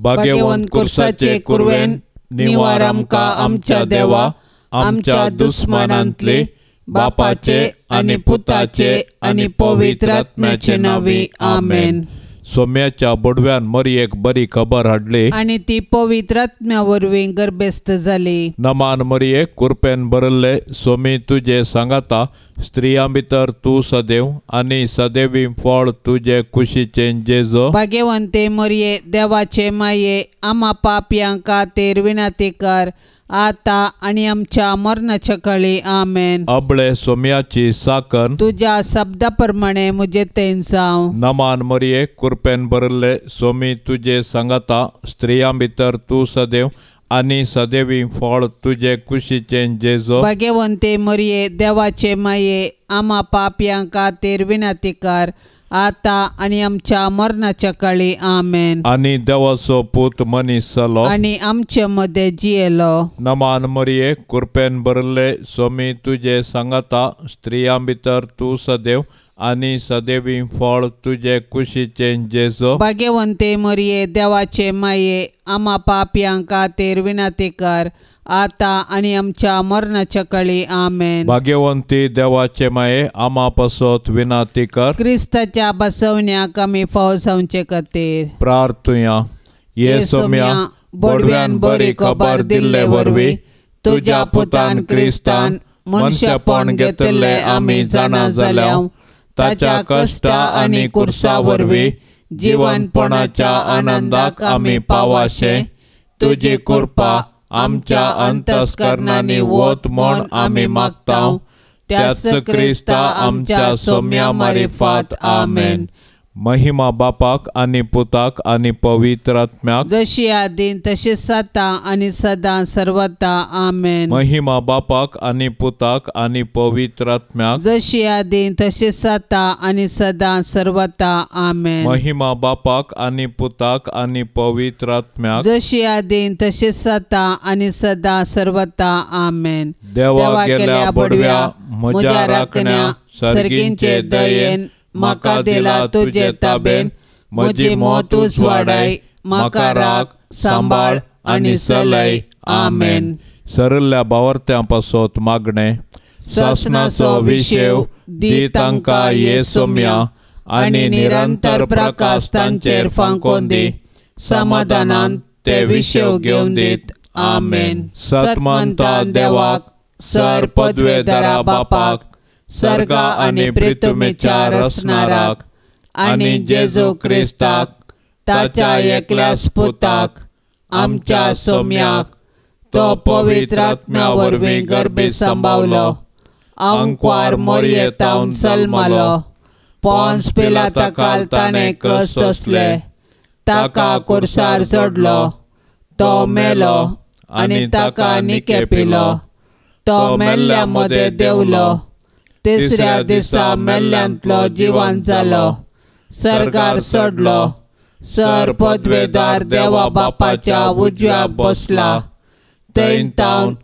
भाग्यवंत कुर्साचे कुरवेन निवार आमकां आमच्या देवा आमच्या दुस्मानांतले बापाचे आनी पुताचे आनी पवित्र आत्म्याचे नांवी आमेन. सोम्याच्या बोडव्यान मरयेक बरी खबर हाडली आनी ती पवित्र आत्म्या वरवीं गर्भस्थ जाली. नमान मरयेक कुरपेन भरल्ले सोमी तुजे सांगाता स्त्रियां भितर तूं सदैव आनी सदैवी फळ तुजे कुशीचें जेजो. भाग्यवंते मरये देवाचे माये आमा पापयां खातीर विनंती कर आता आनी आमच्या मरणाच्या काळी आमेन. अबळे सोम्याची साकन तुज्या शब्दा प्रमाणे म्हजे तेन जावं. नमान मरये कुरपेन भरल्ले सोमी तुजे सांगाता स्त्रियां भितर तूं सदैव आनी सदैवी फळ तुजे कुशीचें जेजो. भाग्यवंते मरये देवाचे माये आमा पापयां खातीर विनंती कर आता आनी आमच्या मरणाच्या काळी आमेन. आनी देवाचो पूत मनीस जालो आनी आमचे मदें जियेलो. नमान मरये कुरपेन भरल्ले सोमी तुजे सांगाता स्त्रियां भितर तूं सदैव आनी सदैवी फळ तुजे कुशीचें जेजो. भाग्यवंते मरये देवाचे माये आमा पापयां खातीर विनंती कर आता आनी आमच्या मरणाच्या काळी आमेन. भाग्यवंती देवाचे माये आमा पासत विनंती कर क्रिस्ताच्या बसवण्याक आमी फाव जावचे खातीर. प्रार्थुया. ये सोम्या बोडव्यान बरी खबर दिल्ले वरवीं तुज्या पुतान क्रिस्तान मनशापण घेतिल्लें आमी जाणा जाल्या. ताच्या कश्टा आनी कुर्सा वरवीं जिवनपणाच्या आनंदाक आमी पावाशें तुजी कृपा आमच्या अंतस्करणांनी वत म्हूण आमी मागता. त्याच क्रिस्ता आमच्या सोम्या मारिफात आमेन. महिमा बापाक आनी पुताक आनी पवित्र आत्म्याक जशी आदीन तशी सदां आनी सदां सर्वता आमेन. महिमा बापाक आनी पुताक आनी पवित्र आत्म्याक जशी आदीन तशी सदां आनी सदां सर्वता आमेन. महिमा बापाक आनी पुताक आनी पवित्र आत्म्याक जशी आदीन तशी सदां आनी सदां सर्वता आमेन. देवा गेल्या बडव्या म्हज्या राखण्या सर्गींचे दयेन म्हाका दिला तुजे ताबेन म्हजी मौत उजवाडाय म्हाका राख सांबाळ आनी चलय आमेन. सरल्या बावर्त्यां पासत मागणें. सासणाचो विशेव दी तांकां ये सोम्या आनी निरंतर प्रकाश तांचेर फांकोवन दी. समाधानान ते विशेव घेवन दीत आमेन. सतमंता देवाक सर पदवेदारा बापाक सर्गा आनी पृथ्वीच्या रचणाराक आनी जेजू क्रिस्ताक ताच्या एकल्याच पुताक आमच्या सोम्याक तो पवित्र आत्म्या वरवीं गर्भे सांबावलो आंकवार मोरयेतावन जल्मलो पोन्स पिलाता काल ताणें कस सोंसले ताका कुर्सार जोडलो तो मेलो आनी ताका निकेपिलो तो मेल्ल्या मदें देंवलो तिसऱ्या दिसा मेल्ल्यांतलो जिवन जालो सर्गार सोडलो सर पदवेदार देवा बापाच्या उजव्याक बसला थंय तावन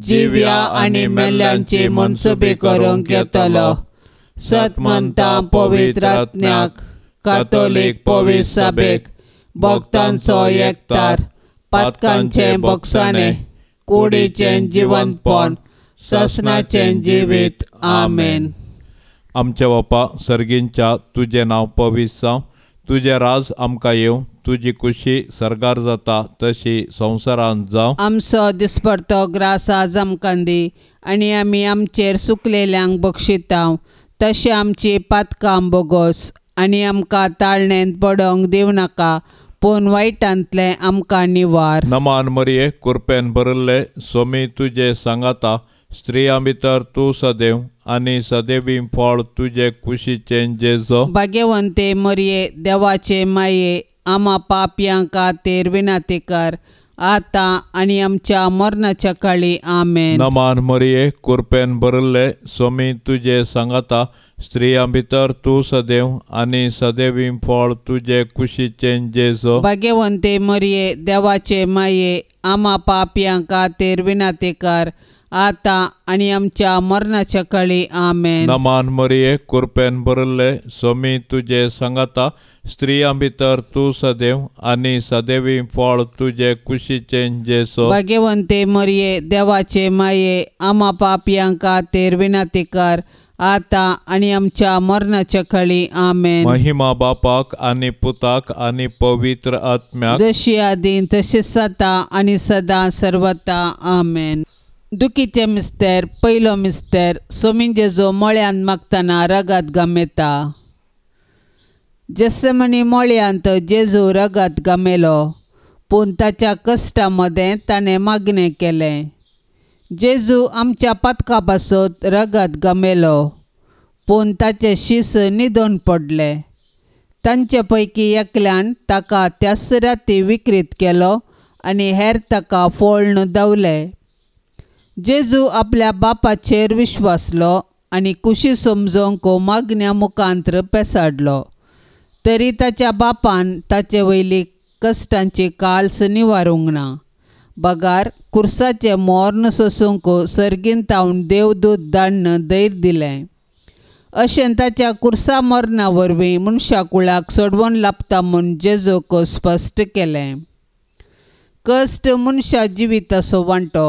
जिव्या आनी मेल्ल्यांची मनसुबी करूंक येतलो. सतमंता पवित्र आत्म्याक कातोलीक पवित्र सभेक भक्तांचो एकतार पातकांचें बक्षाणें कुडीचें जिवनपण ससनाचें जिवीत आमेन. आमच्या बापा सर्गींच्या तुजें नांव पवित्र जावं तुजें राज आमकां येवं तुजी कुशी सर्गार जाता तशी संवसारांत जावं. आमचो दिसपडतो ग्रास आज आमकां दी आनी आमी आमचेर सुकलेल्यांक बक्षिता तशें आमची पातकां बोगोस आनी आमकां ताळणेंत पडोंक दिवं नाका पूण वायटांतलें आमकां निवार. नमान मरये कुरपेन भरिल्ले सोमी तुजे सांगाता स्त्रियां भितर तूं सदैव आनी सदैवी फळ तुजे कुशीचें जेजो. भाग्यवंते मरये देवाचे माये आमा पापयां खातीर विनंती कर आतां आनी आमच्या मरणाच्या काळी आमेन. नमान मरये कुरपेन भरिल्ले सोमी तुजे सांगाता स्त्रियां भितर तूं सदैव आनी सदैवी फळ तुजे कुशीचें जेजो. भाग्यवंते मरये देवाचे माये आमा पापयां खातीर विनंती कर आतां आनी आमच्या मरणाच्या काळी आमेन. नमान मरये कुरपेन भरिल्ले सोमी तुजे सांगाता स्त्रियां भितर तूं सदैव आनी सदैवी फळ तुजे कुशीचें जेजू. भाग्यवंते मरिये देवाचे माये आमा पापयां खातीर विनंती कर आतां आनी आमच्या मरणाच्या खळी. आमेन. महिमा बापाक आनी पुताक आनी पवित्र आत्म्याक, जशी आदीं तशी सदां आनी सदां सर्वता. आमेन. दुखीचे मिस्तेर. पयलो मिस्तेर. सोमीन जेजू मळ्यांत मागतना रगत गमेता. जेसमनी मळ्यांत जेजू रगत गमेलो, पूण ताच्या कश्टा मदें ताणें मागणें केलें. जेजू आमच्या पातका पासत रगत गमेलो, पूण ताचें शीस न्हिदून पडलें. तांचे पैकी एकल्यान ताका त्याच राती विक्रीत केलो आनी हेर ताका फोळ्ण धांवले. जेजू आपल्या बापाचेर विश्वासलो आनी कुशी समजोवंक मागण्या मुखांत्र पेसाडलो, तरी ताच्या बापान ताचे वयली कश्टांची काल्स निवारूंक ना. बगार कुर्साचें मोर्न सोसूंक सर्गीन तावन देवदूत धाडून धैर्य दिलें. अशें ताच्या कुर्सा मरणा वरवीं मनशा कुळाक सोडवून लाबता म्हूण जेजूक स्पश्ट केलें. कश्ट मनशा जिविताचो वांटो,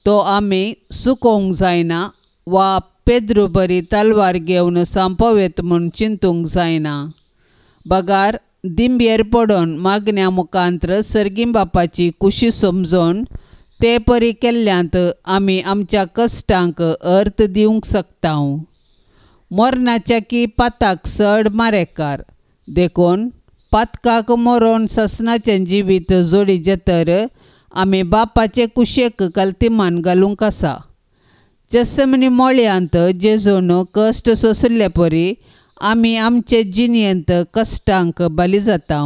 तो आमी सुकोवंक जायना वा पेद्रू बरी तलवार घेवन सांपवेत म्हूण चिंतूंक जायना. बगार दिंबेर पडून मागण्या मुखांत्र सर्गीं बापाची कुशी समजून ते परी केल्ल्यांत आमी आमच्या कश्टांक अर्थ दिवंक शकता. मरणाच्या की पाताक चड मारेकार, देखून पातकाक मरोन ससनाचें जिवीत जोडीचें तर आमी बापाचे कुशेक कल्तिमान घालूंक आसा. जेसमनी मळ्यांत जेजून कश्ट सोंशिल्ले परी आमी आमचे जिणेंत कश्टांक बली जाता.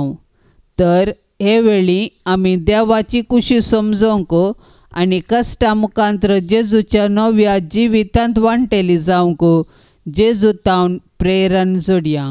तर हे वेळी आमी देवाची कुशी समजोवंक आनी कश्टां मुखांत्र जेजूच्या नव्या जिवितांत वांटेली जावंक जेजू तावन प्रेरण जोडया.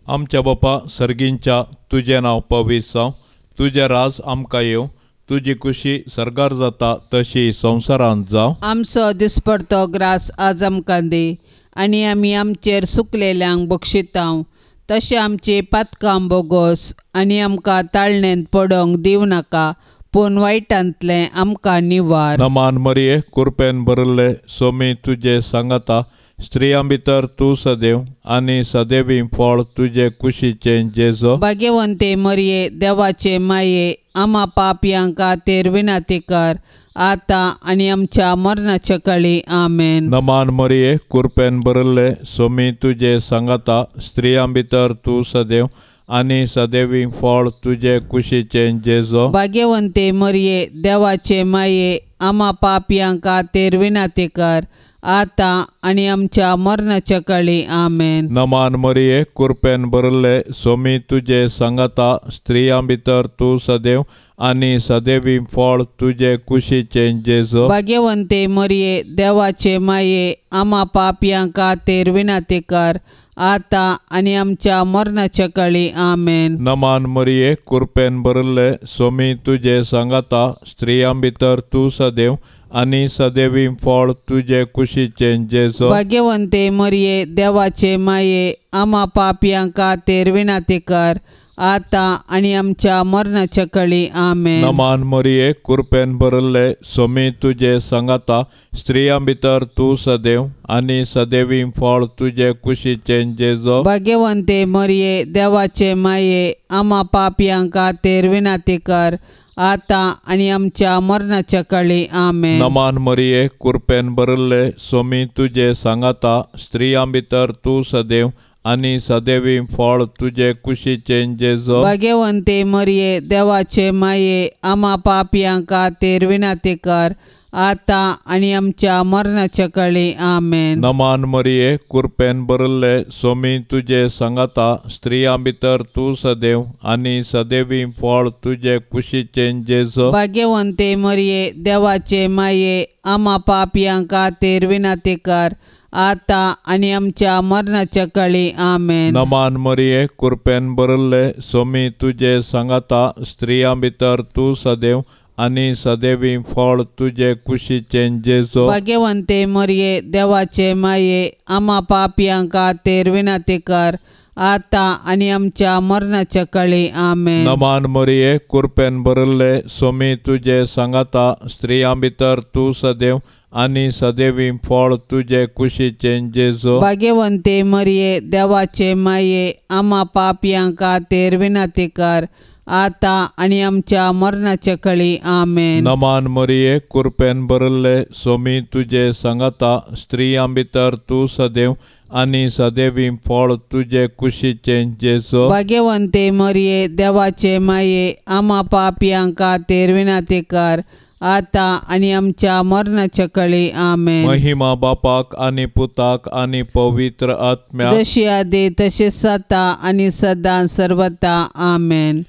आमच्या बापा सर्गींच्या, तुजें नांव पवित्र जावं, तुजें राज आमकां येवं, तुजी कुशी सर्गार जाता तशी संवसारांत जावं. आमचो दिसपडतो ग्रास आज आमकां दी आनी आमी आमचेर सुकलेल्यांक बक्षितां तशें आमची पातकां बोगोस आनी आमकां ताळणेंत पडोवंक दिवं नाका, पूण वायटांतलें आमकां निवार. नमान मरिये, कुरपेन भरिल्ले, सोमी तुजे सांगाता, स्त्रियां भितर तूं सदैव आनी सदैवी फळ तुजे कुशीचें जेजू. भाग्यवंते मरिये देवाचे माये आमा पापयां खातीर विनंती कर आतां आनी आमच्या मरणाच्या कळी. आमेन. नमान मरिये, कुरपेन भरिल्ले, सोमी तुजे सांगाता, स्त्रियां भितर तूं सदैव आनी सदैवी फळ तुजे कुशीचें जेजू. भाग्यवंते मरिये देवाचे माये आमा पापयां खातीर विनंती कर आतां आनी आमच्या मरणाच्या कळी. आमेन. नमान मरिये, कुरपेन भरिल्ले, सोमी तुजे सांगाता, स्त्रियां भितर तूं सदैव आनी सदैवी फळ तुजे कुशीचें जेजू. भाग्यवंते मरिये देवाचे माये आमा पापयां खातीर विनंती कर आतां आनी आमच्या मरणाच्या कळी. आमेन. नमान मरिये, कुरपेन भरिल्ले, सोमी तुजे सांगाता, स्त्रियां भितर तूं सदैव आनी सदैवी फळ तुजे कुशीचें जेजू. भाग्यवंते मरिये देवाचे माये आमा पापयां खातीर विनंती कर आतां आनी आमच्या मरणाच्या कळी. आमेन. नमान मरिये, कुरपेन भरिल्ले, सोमी तुजे सांगाता, स्त्रियां भितर तूं सदैव आनी सदैवी फळ तुजे कुशीचें जेजू. भाग्यवंते मरिये देवाचे माये आमा पापयां खातीर विनंती कर आतां आनी आमच्या मरणाच्या कळी. आमेन. नमान मरिये, कुरपेन भरिल्ले, सोमी तुजे सांगाता, स्त्रियां भितर तूं सदैव आनी सदैवी फळ तुजे कुशीचें जेजू. भाग्यवंते मरिये देवाचे माये आमा पापयां खातीर विनंती कर आतां आनी आमच्या मरणाच्या कळी. आमेन. नमान मरिये, कुरपेन भरिल्ले, सोमी तुजे सांगाता, स्त्रियां भितर तूं सदैव आनी सदैवी फळ तुजे कुशीचें जेजू. भाग्यवंते मरिये देवाचे माये आमा पापयां खातीर विनंती कर आतां आनी आमच्या मरणाच्या कळी. आमेन. नमान मरिये, कुरपेन भरिल्ले, सोमी तुजे सांगाता, स्त्रियां भितर तूं सदैव आनी सदैवी फळ तुजे कुशीचें जेजू. भाग्यवंते मरिये देवाचे माये आमा पापयां खातीर विनंती कर आतां आनी आमच्या मरणाच्या काळी. आमेन. नमान मरिये, कुरपेन भरिल्ले, सोमी तुजे सांगाता, स्त्रियां भितर तूं सदैव आनी सदैवी फळ तुजे कुशीचें जेजू. भाग्यवंते मरिये, देवाचे माये, आमा पापयां खातीर विनंती कर, आतां आनी आमच्या मरणाच्या काळी. आमेन. नमान मरिये, कुरपेन भरिल्ले, सोमी तुजे सांगाता, स्त्रियां भितर तूं सदैव आनी सदैवी फळ तुजे कुशीचें जेजू. भाग्यवंते मरिये, देवाचे माये, आमा पापयां खातीर विनंती कर, आतां आनी आमच्या मरणाच्या काळी. आमेन. महिमा बापाक आनी पुताक आनी पवित्र आत्म्याक, जशी आदी तशी सता आनी सदां सर्वता. आमेन.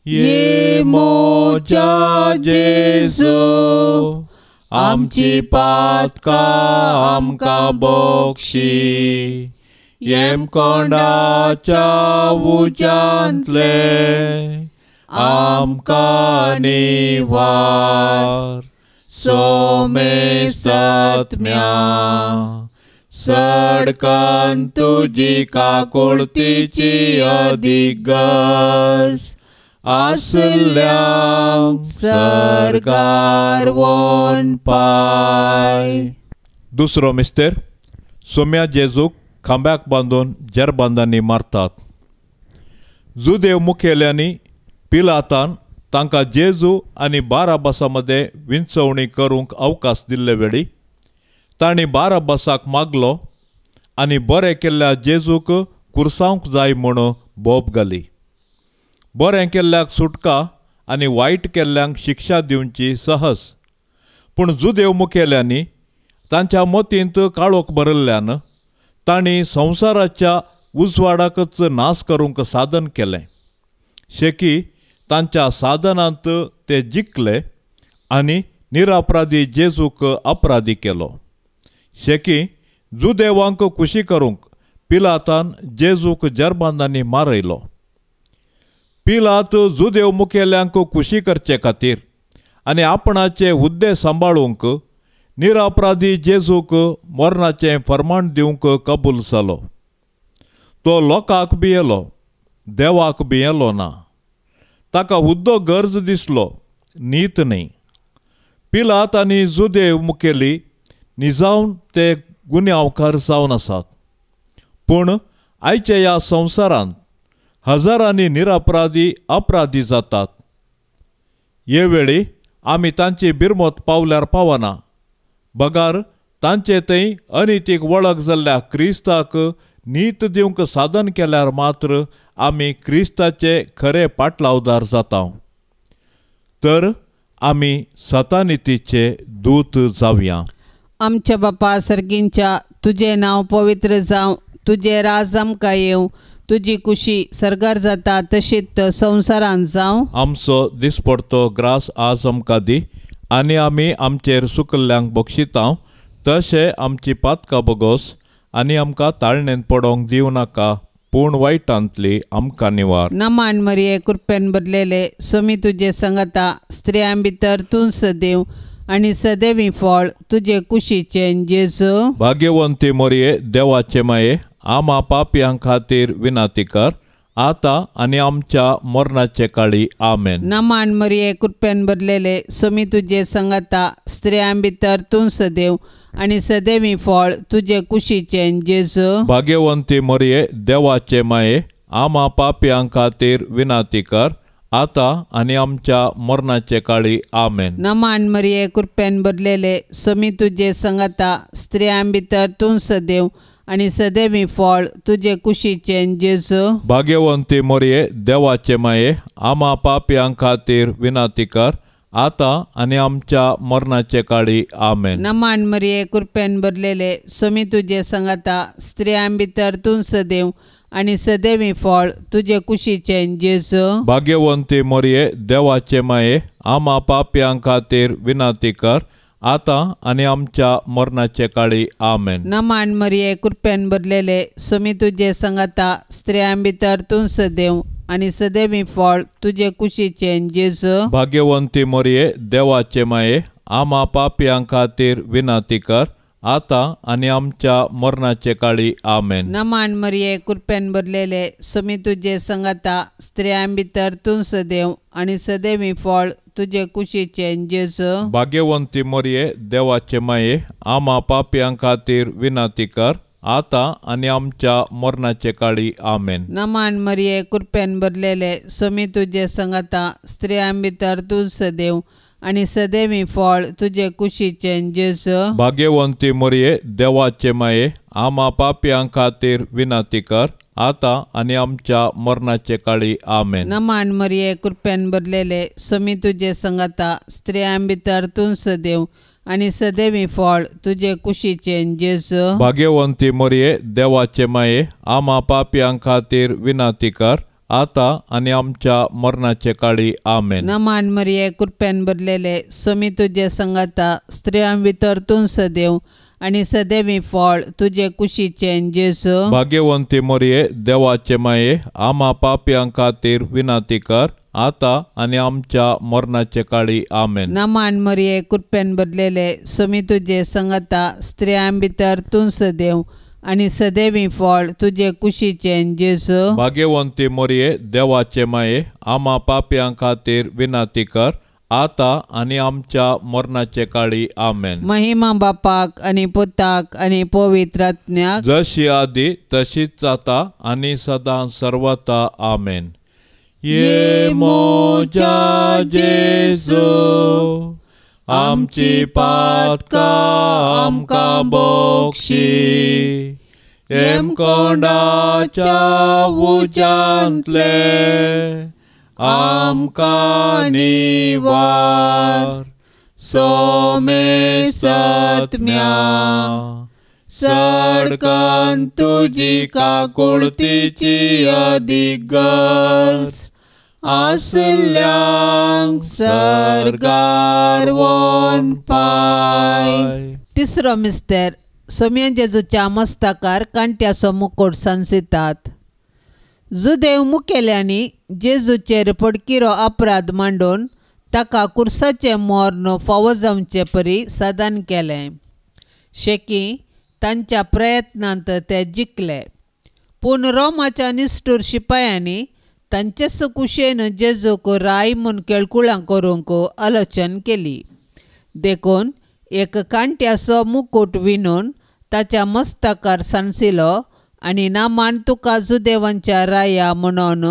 ये मोजा जेजू, आमची पातकां आमकां बक्षी, येमकोंडाच्या उज्यांतले आमकां निवार. सोमे सत्म्या सडकन तुजी काकुळतीची अदीक गरज आसल्यांक सरकार वोन पाय. दुसरो मिस्तेर, सोम्या जेजूक खांब्याक बांदून जेरबांदांनी मारतात. जुदेव मुखेल्यांनी पिलातान तांकां जेजू आनी बाराबासा मदें विंचवणी करूंक अवकाश दिल्ले वेळी तांणी बाराबासाक मागलो आनी बरें केल्ल्या जेजूक कुर्सावंक जाय म्हूण बोब घाली. बरें केल्ल्याक सुटका आनी वायट केल्ल्यांक शिक्षा दिवची सहज. पूण जुदेव मुखेल्यांनी तांच्या मतींत काळोख भरिल्ल्यान तांणी संवसाराच्या उजवाडाकच नाश करूंक साधन केलें. शेकी तांच्या साधनांत ते जिखले आनी निरापराधी जेजूक अपराधी केलो. शेकी जुदेवांक खुशी करूंक पिलातान जेजूक जरबांदांनी मारयलो. पिलात जुदेव मुखेल्यांक खुशी करचे खातीर आनी आपणाचे हुद्दे सांबाळूंक निरापराधी जेजूक मरणाचें फर्माण दिवंक कबूल जालो. तो लोकांक भियेलो, देवाक भियेलो ना. ताका हुद्दो गरज दिसलो, नीत न्हय. पिलात आनी जुदेव मुखेली निजावन ते गुन्यांवकार जावन आसात. पूण आयच्या ह्या संवसारांत हजारांनी निरापराधी अपराधी जातात. हे वेळी आमी तांची बिरमत पावल्यार पावना, बगार तांचे थंय अनितीक वळख जाल्ल्या क्रिस्ताक नीत दिवंक साधन केल्यार मात्र आमी क्रिस्ताचे खरे पाटलावदार जाता. तर आमी सतानितीचे दूत जावया. आमच्या बापा सर्गींच्या, तुजें नांव पवित्र जावं, तुजें राज आमकां येवं, तुजी कुशी सर्गार जाता तशीच संवसारांत जावं. आमचो दिसपडतो ग्रास आज आमकां दी आनी आमी आमचेर सुकल्ल्यांक बक्षिता तशें आमची पातकां बगोस आनी आमकां ताळणेंत पडोवंक दिवं नाका, पूण वायटांतली आमकां निवार. नमान मरिये, कृपेन भरलेले, सोमी तुजे संगता, स्त्रियां भितर तूं सदैव आनी सदैवी फळ तुजे कुशीचें जेजू. भाग्यवंती मरिये, देवाचे माये, आमा पापयां खातीर विनंती कर, आतां आनी आमच्या मरणाचे काळी. आमेन. नमान मरिये, कृपेन भरलेले, सोमी तुजे संगता, स्त्रियां भितर तूं सदैव आनी सदैवी फळ तुजे कुशीचें जेजू. भाग्यवंती मरिये, देवाचे माये, आमा पापयां खातीर विनंती कर, आतां आनी आमच्या मरणाचे काळी. आमेन. नमान मरिये, कृपेन भरलेले, सोमी तुजे संगता, स्त्रियां भितर तूं सदैव आनी सदैवी फळ तुजे कुशीचें जेजू. भाग्यवंती मरिये, देवाचे माये, आमा पापयां खातीर विनंती कर, आतां आनी आमच्या मरणाचे काळी. आमेन. नमान मरिये, कृपेन भरलेले, सोमी तुजे संगता, स्त्रियां भितर तूं सदैव आनी सदैवी फळ तुजे कुशीचें जेजू. भाग्यवंती मरिये, देवाचे माये, आमा पापयां खातीर विनंती कर, आतां आनी आमच्या मरणाचे काळी. आमेन. नमान मरिये, कृपेन भरलेले, सोमी तुजे संगता, स्त्रियां भितर तूं सदैव आनी सदैवी फळ तुजे कुशीचें जेजू. भाग्यवंती मरिये, देवाचे माये, आमा पापयां खातीर विनंती कर, आतां आनी आमच्या मरणाचे काळी. आमेन. नमान मरिये, कृपेन भरलेले, स्वामी तुजे संगाता, स्त्रियां भितर तूं सदैव आनी सदैवी फळ तुजे कुशीचें जेजू. भाग्यवंती मरिये, देवाचे माये, आमा पापयां खातीर विनंती कर, आतां आनी आमच्या मरणाचे काळी. आमेन. नमान मरिये, कृपेन भरलेले, स्वामी तुजे संगाता, स्त्रियां भितर तूं सदैव आनी सदैवी फळ तुजे कुशीचें जेजू. भाग्यवंती मरिये, देवाचे माये, आमा पापयां खातीर विनंती कर, आतां आनी आमच्या मरणाचे काळी. आमेन. नमान मरिये, कृपेन भरलेले, स्वामी तुजे संगाता, स्त्रियां भितर तूं सदैव आनी सदैवी फळ तुजे कुशीचें जेजू. भाग्यवंती मरिये, देवाचे माये, आमा पापयां खातीर विनंती कर, आतां आनी आमच्या मरणाचे काळी. आमेन. नमान मरिये, कृपेन भरलेले, स्वामी तुजे संगाता, स्त्रियां भितर तूं सदैव आनी सदैवी फळ तुजे कुशीचें जेजू. भाग्यवंती मरिये, देवाचे माये, आमा पापयां खातीर विनंती कर, आतां आनी आमच्या मरणाचे काळी. आमेन. नमान मरिये, कृपेन भरलेले, स्वामी तुजे संगाता, स्त्रियां भितर तूं सदैव आनी सदैवी फळ तुजे कुशीचें जेजू. भाग्यवंती मरिये, देवाचे माये, आमा पापयां खातीर विनंती कर, आतां आनी आमच्या मरणाचे काळी. आमेन. महिमा बापाक आनी पुताक आनी पवित्र आत्म्याक, जशी आदी तशीच आतां आनी सदां सर्वता. आमेन. ये मोजा जेजू, आमची पातकां आमकां बक्षी, हेमकोंडाच्या उज्यांतले आमकां निवार, सोमे सत्म्या सडकन तुजी काकुळतीची अदीक गरज आसल्यांक सर्गार वोन पाय. तिसरो मिस्तेर, सोम्या जेजूच्या मस्तकार कांट्याचो मुकोट सांसितात. जुदेव मुखेल्यांनी जेजूचेर पडकिरो अपराध मांडून ताका कुर्साचें मर्ण फावो जावचे परी साधन केलें. शेकी तांच्या प्रयत्नांत ते जिखले, पूण रोमाच्या निश्ठूर शिपायांनी तांचेच कुशेन जेजूक राय म्हूण केळकुळां करूंक आलोचन केली. देखून एक कांट्याचो मुकूट विणून ताच्या मस्तकार सांसिलो आनी नामान तुका जुदेवांच्या राया म्हणून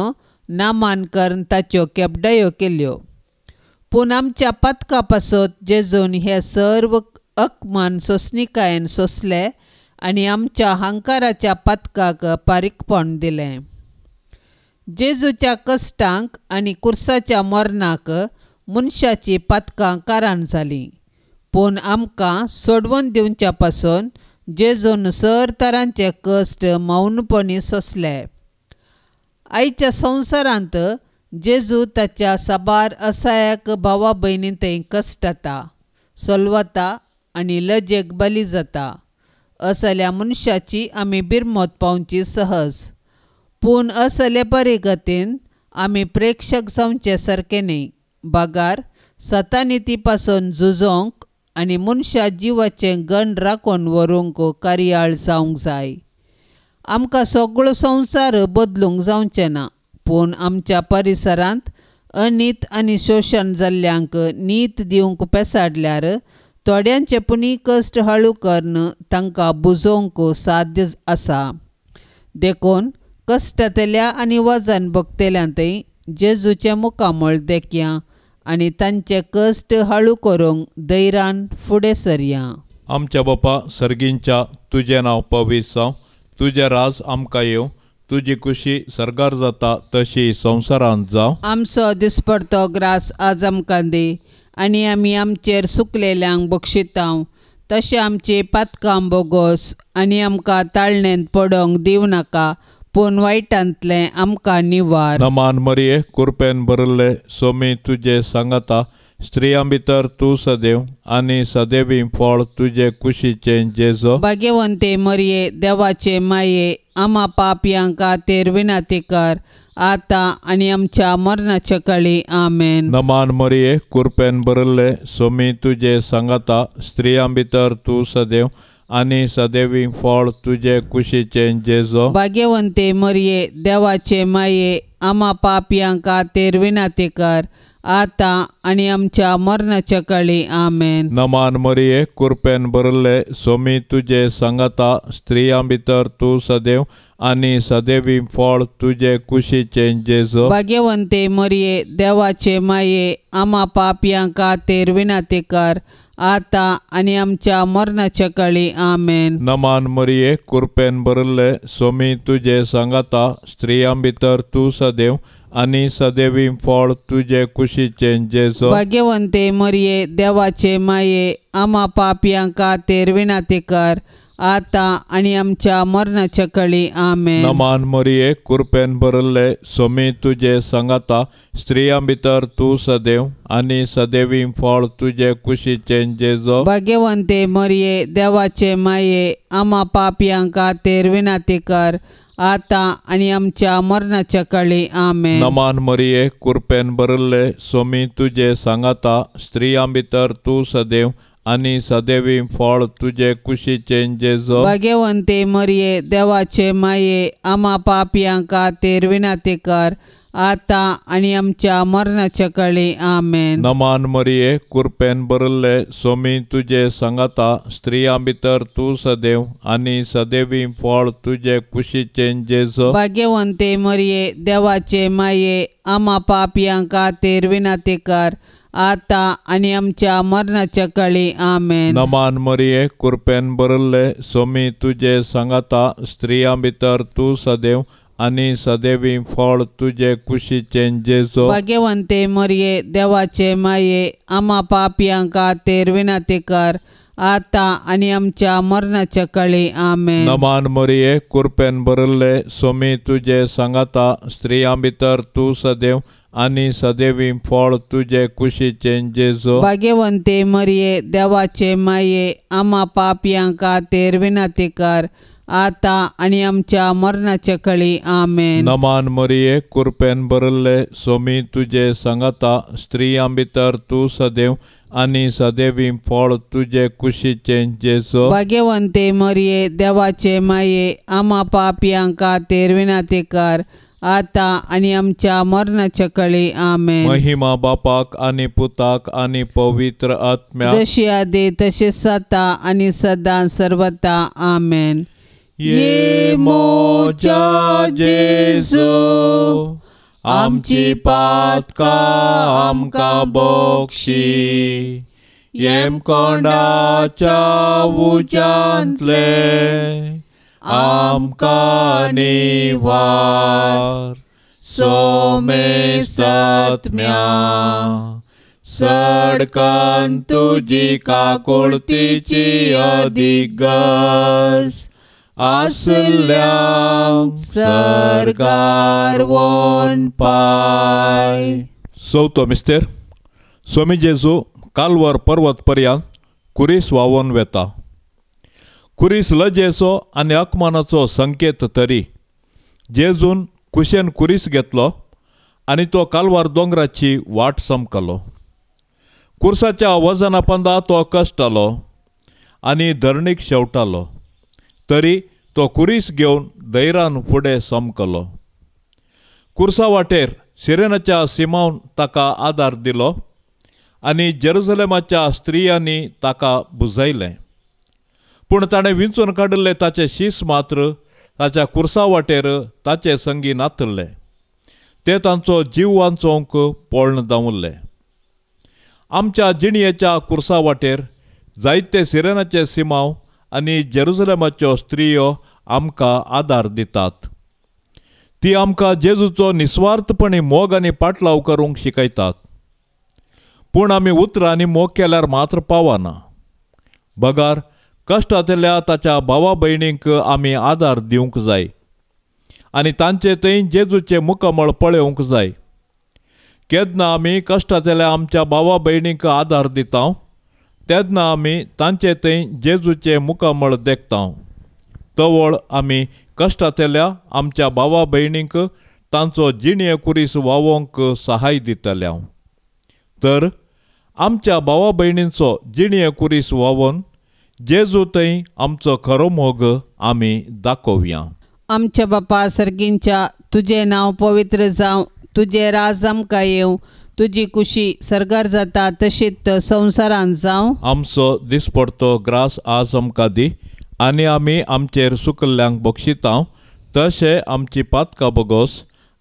नामान करून ताच्यो केपडायो केल्यो. पूण आमच्या पातका पासत जेजून हे सर्व अकमान सोंसणिकायेन सोंसले आनी आमच्या हंकाराच्या पातकाक पारीकपण दिलें. जेजूच्या कश्टांक आनी कुर्साच्या मरणाक मनशाची पातकां कारण जालीं, पूण आमकां सोडवून दिवच्या पासून जेजून सर तरांचे कश्ट मौनपणी सोंसले. आयच्या संवसारांत जेजू ताच्या साबार असायक भावा भयणी थंय कश्टता, सोलवता आनी लजेक बली जाता. असल्या मनशाची आमी बिरमत पावची सहज, पूण असले परिगतीन आमी प्रेक्षक जावचे सारके न्हय, बगार सतानिती पासून झुजोंक आनी मनशा जिवाचें गण राखून व्हरूंक कार्याळ जावंक जाय. आमकां सगळो संवसार बदलूंक जावचें ना, पूण आमच्या परिसरांत अनीत आनी शोशण जाल्ल्यांक नीत दिवंक पेसाडल्यार थोड्यांचे पुणी कश्ट हळू करून तांकां बुजोवंक साध्य आसा. देखून कश्टांतल्या आनी वजन भोगतल्यांतय जेजूचें मुखामळ देखया आनी तांचे कश्ट हळू करूंक धैर्यान फुडें सरया. आमच्या बापा सर्गींच्या, तुजें नांव पवित्र जावं, तुजें राज आमकां येवं, तुजी खुशी सर्गार जाता तशी संवसारांत जावं. आमचो दिसपडतो ग्रास आज आमकां दी आनी आमी आमचेर सुकलेल्यांक बक्षितांव तशें आमची पातकां बोगोस आनी आमकां ताळणेंत पडोंक दिवं नाका, पूण वायटांतलें आमकां निवार. नमान मरिये, कुरपेन भरिल्ले, सोमी तुजे सांगाता, स्त्रियां भितर तूं सदैव आनी सदैवी फळ तुजे कुशीचें जेजो. भाग्यवंते मरिये, देवाचे माये, आमा पापयां खातीर विनंती कर, आतां आनी आमच्या मरणाच्या काळी. आमेन. नमान मरिये, कुरपेन भरिल्ले, सोमी तुजे सांगाता, स्त्रियां भितर तूं सदैव आनी सदैवी फळ तुजे कुशीचें जेजो। भाग्यवंते मरिये देवाचे माये आमा पापयां खातीर विनंती कर आतां आनी आमच्या मरणाच्या काळी। आमेन। नमान मरिये कृपेन भरिल्ले सोमी तुजे सांगाता, स्त्रियां भितर तूं सदैव आनी सदैवी फळ तुजे कुशीचें जेजो। भाग्यवंते मरिये देवाचे माये आमा पापयां खातीर विनंती कर आतां आनी आमच्या मरणाच्या काळी। आमेन। नमान मरिये कृपेन भरिल्ले सोमी तुजे सांगाता, स्त्रियां भितर तूं सदैव आनी सदैवी फळ तुजे कुशीचें जेजो। भाग्यवंते मरिये देवाचे माये आमा पापयां खातीर विनंती कर आतां आनी आमच्या मरणाच्या काळी। आमेन। नमान मरिये कृपेन भरिल्ले सोमी तुजे सांगाता, स्त्रियां भितर तूं सदैव आनी सदैवी फळ तुजे कुशीचें जेजो। भाग्यवंते मरिये देवाचे माये आमा पापयां खातीर विनंती कर आतां आनी आमच्या मरणाच्या काळी। आमेन। नमान मरिये कृपेन भरिल्ले सोमी तुजे सांगाता, स्त्रियां भितर तूं सदैव आनी सदैवी फळ तुजे कुशीचें जेजो। भाग्यवंते मरिये देवाचे माये आमा पापयां खातीर विनंती कर आतां आनी आमच्या मरणाच्या काळी। आमेन। नमान मरिये कृपेन भरिल्ले सोमी तुजे सांगाता, स्त्रियां भितर तूं सदैव आनी सदैवी फळ तुजे कुशीचें जेजो। भाग्यवंते मरिये देवाचे माये आमा पापयां खातीर विनंती कर आतां आनी आमच्या मरणाच्या काळी। आमेन। नमान मरिये कृपेन भरिल्ले सोमी तुजे सांगाता, स्त्रियां भितर तूं सदैव आनी सदैवी फळ तुजे कुशीचें जेजो। भाग्यवंते मरिये देवाचे माये आमा पापयां खातीर विनंती कर आतां आनी आमच्या मरणाच्या काळी। आमेन। नमान मरिये कृपेन भरिल्ले सोमी तुजे सांगाता, स्त्रियां भितर तूं सदैव आनी सदैवी फळ तुजे कुशीचें जेजो। भाग्यवंते मरिये देवाचे माये आमा पापयां खातीर विनंती कर आतां आनी आमच्या मरणाच्या काळी। आमेन। नमान मरिये कृपेन भरिल्ले सोमी तुजे सांगाता, स्त्रियां भितर तूं सदैव आनी सदैवी फळ तुजे कुशीचें जेजो। भाग्यवंते मरिये देवाचे माये आमा पापयां खातीर विनंती कर आतां आनी आमच्या मरणाच्या काळी। आमेन। महिमा बापाक आनी पुताक आनी पवित्र आत्म्याक, जशी आदी तशी सता आनी सदां सर्वता। आमेन। ये मोजा जेजू आमची पातकां आमकां बक्षी, येमकोंडाच्या उज्यांतले आमकां निवार। सोमे सत्म्या सडकान तुजी काकुळतीची अदिगस आसल्यांक सरकार वोन पाय। चवथो मिस्तेर स्वामी जेजू कालवर पर्वत पर्यंत कुरीस व्हांवोन वेता। कुरीस लजेचो आनी अपमानाचो संकेत तरी जेजून कुशेन कुरीस घेतलो आनी तो कालवार दोंगराची वाट समकलो। कुर्साच्या वजना पंदा तो कश्टालो आनी धरणीक शेवटालो, तरी तो कुरीस घेवन धैर्यान फुडें समकलो। कुर्सा वाटेर सिरेनाच्या सिमावन ताका आदार दिलो आनी जेरुजलेमाच्या स्त्रियांनी ताका बुजयलें। पूण ताणें विंचून काडिल्ले ताचे शीस मात्र ताच्या कुर्सा वाटेर ताचे संगी नातल्ले, ते तांचो जीव वांचोवंक पळण धांवल्ले। आमच्या जिणयेच्या कुर्सा वाटेर जायते सिरेनाचे सिमाव आनी जेरुजलेमाच्यो स्त्रियो आमकां आदार दितात। ती आमकां जेजूचो निस्वार्थपणी मोग आनी पाटलाव करूंक शिकयतात। पूण आमी उतरांनी मोग केल्यार मात्र पावना, बगार कश्टांतल्या ताच्या भावा भयणींक आमी आदार दिवंक जाय आनी तांचे थंय जेजूचें मुखामळ पळोवंक जाय। केन्ना आमी कश्टांतल्या आमच्या भावा भयणींक आदार दिता तेन्ना आमी तांचे थंय जेजूचें मुखामळ देखता। तवळ आमी कश्टांतल्या आमच्या भावा भयणींक तांचो जिणये कुरीस व्हांवोवंक सहाय दितले। तर आमच्या भावा भयणींचो जिणये कुरीस व्हांवोवन जेजू थंय आमचो खरो मोग आमी दाखोवया. आमच्या बापा सर्गींच्या, तुजें नांव पवित्र जावं, तुजें राज आमकां येवं, तुजी कुशी सर्गार जाता तशीच संवसारांत जावं. आमचो दिसपडतो ग्रास आज आमकां दी आनी आमी आमचेर सुकल्ल्यांक बक्षितांव तशें आमची पातकां बोगोस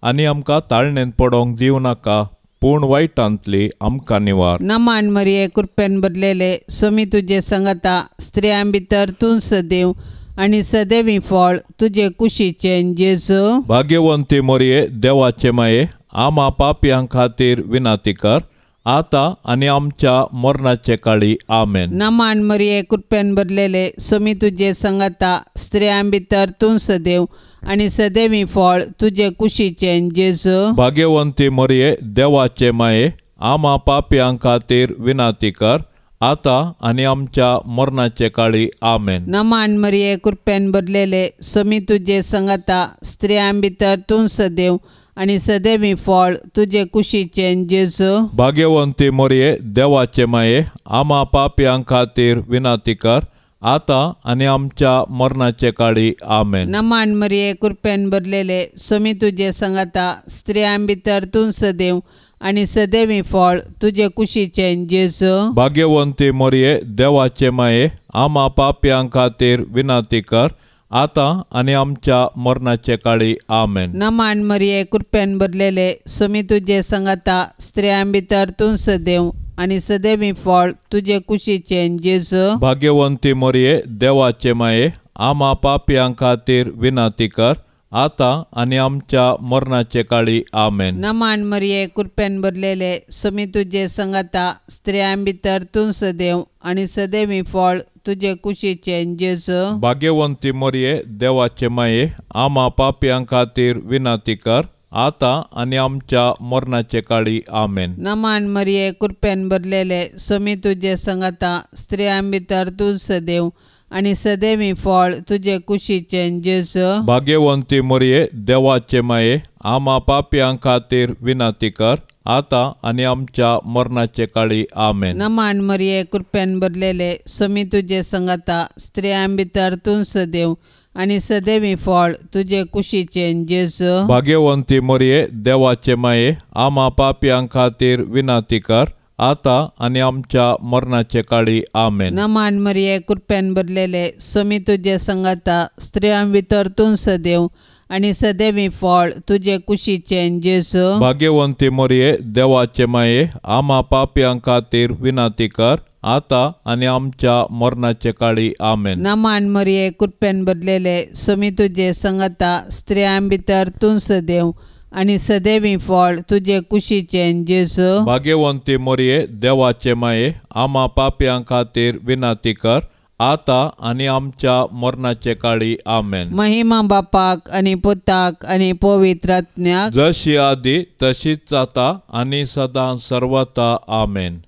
आनी आमकां ताळणेंत पडोंक दिवं नाका, पूण वायटांतली आमकां निवार. नमान मरिये, कृपेन भरलेले, स्वामी तुजे संगता, स्त्रियां भितर तूं सदैव आनी सदैवी फळ तुजे कुशीचें जेजू. भाग्यवंती मरिये, देवाचे माये, आमा पापयां खातीर विनाती कर, आतां आनी आमच्या मरणाचे काळी. आमेन. नमान मरिये, कृपेन भरलेले, स्वामी तुजे संगता, स्त्रियां भितर तूं सदैव आनी सदैवी फळ तुजे कुशीचें जेजू. भाग्यवंती मरिये, देवाचे माये, आमा पापयां खातीर विनाती कर, आतां आनी आमच्या मरणाचे काळी. आमेन. नमान मरिये, कृपेन भरलेले, स्वामी तुजे संगता, स्त्रियां भितर तूं सदैव आनी सदैवी फळ तुजे कुशीचें जेजू. भाग्यवंती मरिये, देवाचे माये, आमा पापयां खातीर विनाती कर, आतां आनी आमच्या मरणाचे काळी. आमेन. नमान मरिये, कृपेन भरलेले, स्वामी तुजे संगता, स्त्रियां भितर तूं सदैव आनी सदैवी फळ तुजे कुशीचें जेजू. भाग्यवंती मरिये, देवाचे माये, आमा पापयां खातीर विनाती कर, आतां आनी आमच्या मरणाचे काळी. आमेन. नमान मरिये, कृपेन भरलेले, स्वामी तुजे संगता, स्त्रियां भितर तूं सदैव आनी सदैवी फळ तुजे कुशीचें जेजू. भाग्यवंती मरिये, देवाचे माये, आमा पापयां खातीर विनाती कर, आतां आनी आमच्या मरणाचे काळी. आमेन. नमान मरिये, कृपेन भरलेले, स्वामी तुजे संगता, स्त्रियां भितर तूं सदैव आनी सदैवी फळ तुजे कुशीचें जेजू. भाग्यवंती मरिये, देवाचे माये, आमा पापयां खातीर विनाती कर, आतां आनी आमच्या मरणाचे काळी. आमेन. नमान मरिये, कृपेन भरलेले, स्वामी तुजे संगता, स्त्रियां भितर तूं सदैव आनी सदैवी फळ तुजे कुशीचें जेजू. भाग्यवंती मरिये, देवाचे माये, आमा पापयां खातीर विनाती कर, आतां आनी आमच्या मरणाचे काळी. आमेन. नमान मरिये, कृपेन भरलेले, स्वामी तुजे संगता, स्त्रियां भितर तूं सदैव आनी सदैवी फळ तुजे कुशीचें जेजू. भाग्यवंती मरिये, देवाचे माये, आमा पापयां खातीर विनाती कर, आतां आनी आमच्या मरणाचे काळी. आमेन. नमान मरिये, कृपेन भरलेले, स्वामी तुजे संगता, स्त्रियां भितर तूं सदैव आनी सदैवी फळ तुजे कुशीचें जेजू. भाग्यवंती मरिये, देवाचे माये, आमा पापयां खातीर विनाती कर, आतां आनी आमच्या मरणाचे काळी. आमेन. नमान मरिये, कृपेन भरलेले, स्वामी तुजे संगता, स्त्रियां भितर तूं सदैव आनी सदैवी फळ तुजे कुशीचें जेजू. भाग्यवंती मरिये, देवाचे माये, आमा पापयां खातीर विनाती कर, आतां आनी आमच्या मरणाचे काळी. आमेन. महिमा बापाक आनी पुताक आनी पवित्र आत्म्याक, जशी आदी तशीच आतां आनी सदां सर्वता. आमेन.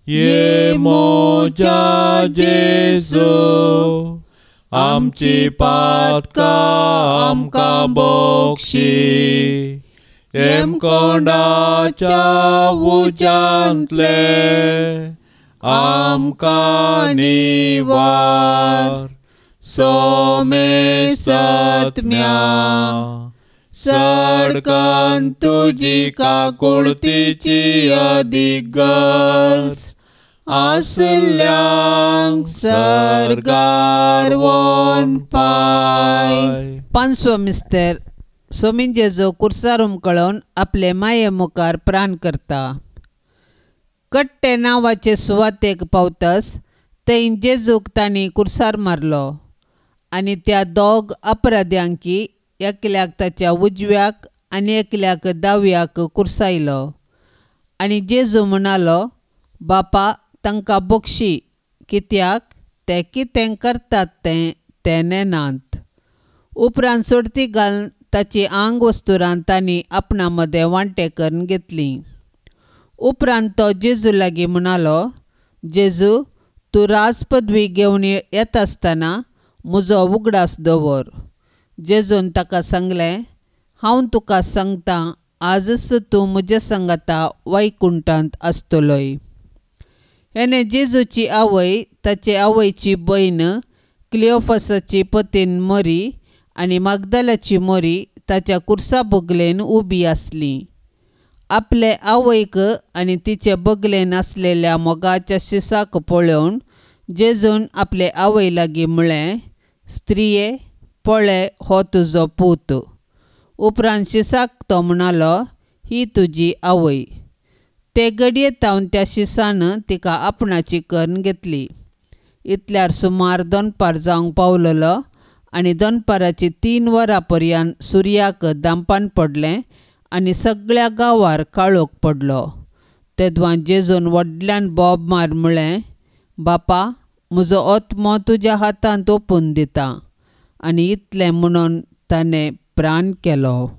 ये मोजा जेजू, आमची पातकां आमकां बक्षी, हेमकोंडाच्या उज्यांतले आमकां निवार, सोमे सत्म्या सडकन तुजी काकुळतीची अदीक गरज आसल्यांक सर्गार वोन पाय. पांचवो मिस्तर, स्वामी जेजू कुर्सार उमकळोवन आपले माये मुखार प्राण करता. कट्टे नांवाचे सुवातेक पावतस थंय जेजूक तांणी कुर्सार मारलो आनी त्या दोग अपराध्यांकी एकल्याक ताच्या उजव्याक आनी एकल्याक दाव्याक कुर्सायलो. आनी जेजू म्हणालो, बापा तांकां बक्षी, कित्याक ते कितें करतात तें ते नेनात. उपरांत सोडती घालून ताची आंग वस्तुरां तांणी आपणा मदें वांटे करून घेतली. उपरांत तो जेजू लागीं म्हणालो, जेजू तूं राजपदवी घेवन येता आसतना म्हजो उगडास दवर. जेजून ताका सांगलें, हांव तुका सांगतां, आजच तूं म्हज्या सांगाता वैकुंठांत आसतलोय. हेणे जेजूची आवय, ताचे आवयची भयण क्लियोफासाची पतीन मोरी आनी मागदालाची मोरी ताच्या कुर्सा बगलेन उबी आसली. आपले आवयक आनी तिचे बगलेन आसलेल्या मोगाच्या शिसाक पळोवन जेजून आपले आवय लागीं म्हळें, स्त्रिये, पळय हो तुजो पूत. उपरांत शिसाक तो म्हणालो, ही तुजी आवय. ते घडये तावन त्या शिसान तिका आपणाची करून घेतली. इतल्यार सुमार दनपार जावंक पावलेलो आनी दनपाराची 3 वरां पर्यंत सुर्याक दांपान पडलें आनी सगळ्या गांवार काळोख पडलो. तेदवां जेजून व्हडल्यान बोब मार म्हळें, बापा, म्हजो आत्मो तुज्या हातांत ओपून दिता. आनी इतलें म्हणून ताणें प्राण केलो.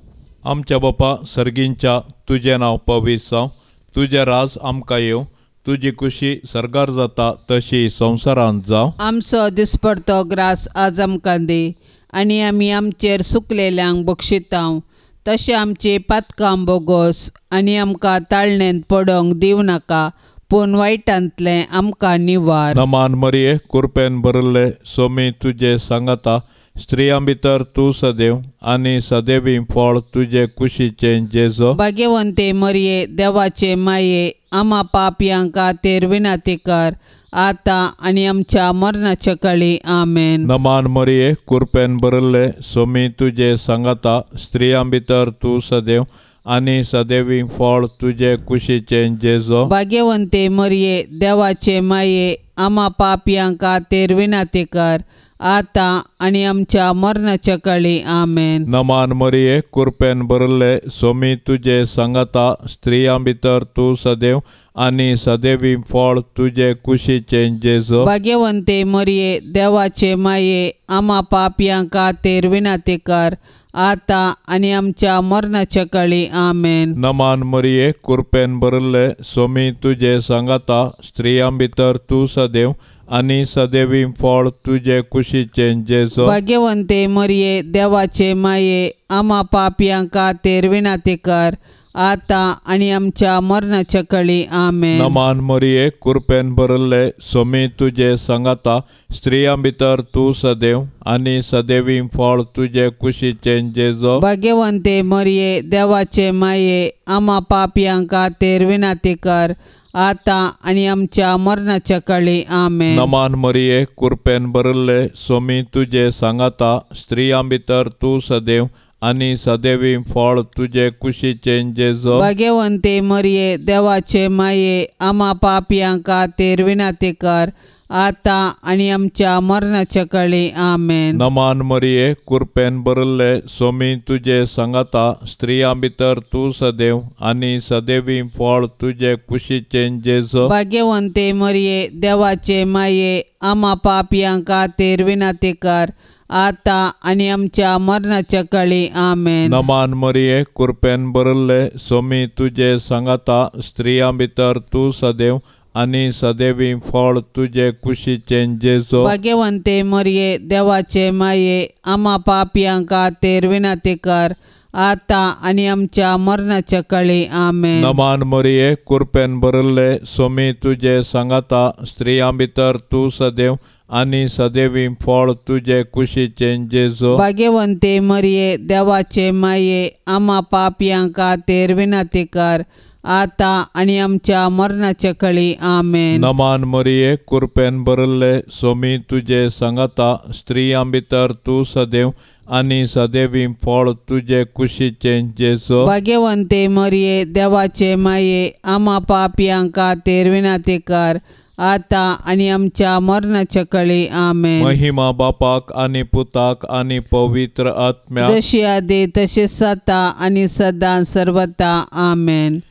आमच्या बापा सर्गींच्या, तुजें नांव पवित्र जावं, तुजें राज आमकां येवं, तुजी खुशी सर्गार जाता तशी संवसारांत जावं. आमचो दिसपडतो ग्रास आज आमकां दी आनी आमी आमचेर सुकलेल्यांक बक्षितांव तशें आमची पातकां बोगोस आनी आमकां ताळणेंत पडोंक दिवं नाका, पूण वायटांतलें आमकां निवार. नमान मरिये, कुरपेन भरिल्ले, सोमी तुजे सांगाता, स्त्रियां भितर तूं सदैव आनी सदैवी फळ तुजे कुशीचें जेजो. भाग्यवंते मरिये, देवाचे माये, आमा पापयां खातीर विनंती कर, आतां आनी आमच्या मरणाच्या काळी. आमेन. नमान मरिये, कुरपेन भरिल्ले, सोमी तुजे सांगाता, स्त्रियां भितर तूं सदैव आनी सदैवी फळ तुजे कुशीचें जेजो. भाग्यवंते मरिये, देवाचे माये, आमा पापयां खातीर विनंती कर, आतां आनी आमच्या मरणाच्या काळी. आमेन. नमान मरिये, कुरपेन भरिल्ले, सोमी तुजे सांगाता, स्त्रियां भितर तूं सदैव आनी सदैवी फळ तुजे कुशीचें जेजो. भाग्यवंते मरिये, देवाचे माये, आमा पापयां खातीर विनंती कर, आतां आनी आमच्या मरणाच्या काळी. आमेन. नमान मरिये, कुरपेन भरिल्ले, सोमी तुजे सांगाता, स्त्रियां भितर तूं सदैव आनी सदैवी फळ तुजे कुशीचें जेजो. भाग्यवंते मरिये, देवाचे माये, आमा पापयां खातीर विनंती कर, आतां आनी आमच्या मरणाच्या काळी. आमेन. नमान मरिये, कुरपेन भरिल्ले, सोमी तुजे सांगाता, स्त्रियां भितर तूं सदैव आनी सदैवी फळ तुजे कुशीचें जेजो. भाग्यवंते मरिये, देवाचे माये, आमा पापयां खातीर विनंती कर, आतां आनी आमच्या मरणाच्या काळी. आमेन. नमान मरिये, कुरपेन भरिल्ले, सोमी तुजे सांगाता, स्त्रियां भितर तूं सदैव आनी सदैवी फळ तुजे कुशीचें जेजो. भाग्यवंते मरिये, देवाचे माये, आमा पापयां खातीर विनंती कर, आतां आनी आमच्या मरणाच्या काळी. आमेन. नमान मरिये, कुरपेन भरिल्ले, सोमी तुजे सांगाता, स्त्रियां भितर तूं सदैव आनी सदैवी फळ तुजे कुशीचें जेजो. भाग्यवंते मरिये, देवाचे माये, आमा पापयां खातीर विनंती कर, आतां आनी आमच्या मरणाच्या काळी. आमेन. नमान मरिये, कुरपेन भरिल्ले, सोमी तुजे सांगाता, स्त्रियां भितर तूं सदैव आनी सदैवी फळ तुजे कुशीचें जेजो. भाग्यवंते मरिये, देवाचे माये, आमा पापयां खातीर विनंती कर, आतां आनी आमच्या मरणाच्या काळी. आमेन. नमान मरिये, कुरपेन भरिल्ले, सोमी तुजे सांगाता, स्त्रियां भितर तूं सदैव आनी सदैवी फळ तुजे कुशीचें जेजो. भाग्यवंते मरिये, देवाचे माये, आमा पापयां खातीर विनंती कर, आतां आनी आमच्या मरणाच्या काळी. आमेन. नमान मरिये, कुरपेन भरिल्ले, सोमी तुजे सांगाता, स्त्रियां भितर तूं सदैव आनी सदैवी फळ तुजे कुशीचें जेजो. भाग्यवंते मरिये, देवाचे माये, आमा पापयां खातीर विनंती कर, आतां आनी आमच्या मरणाच्या काळी. आमेन. महिमा बापाक आनी पुताक आनी पवित्र आत्म्याक, जशी आदी तशी सता आनी सदां सर्वता. आमेन.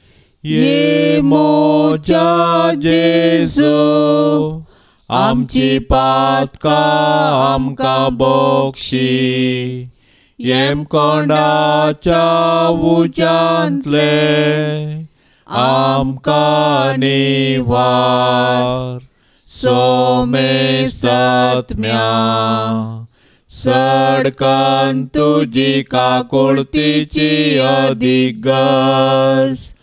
ये मोजा जेजू, आमची पातकां आमकां बक्षी, येमकोंडाच्या उज्यांतले आमकां निवार. सोमे सत्म्या सडकान तुजी काकुळतीची अदीक गरज,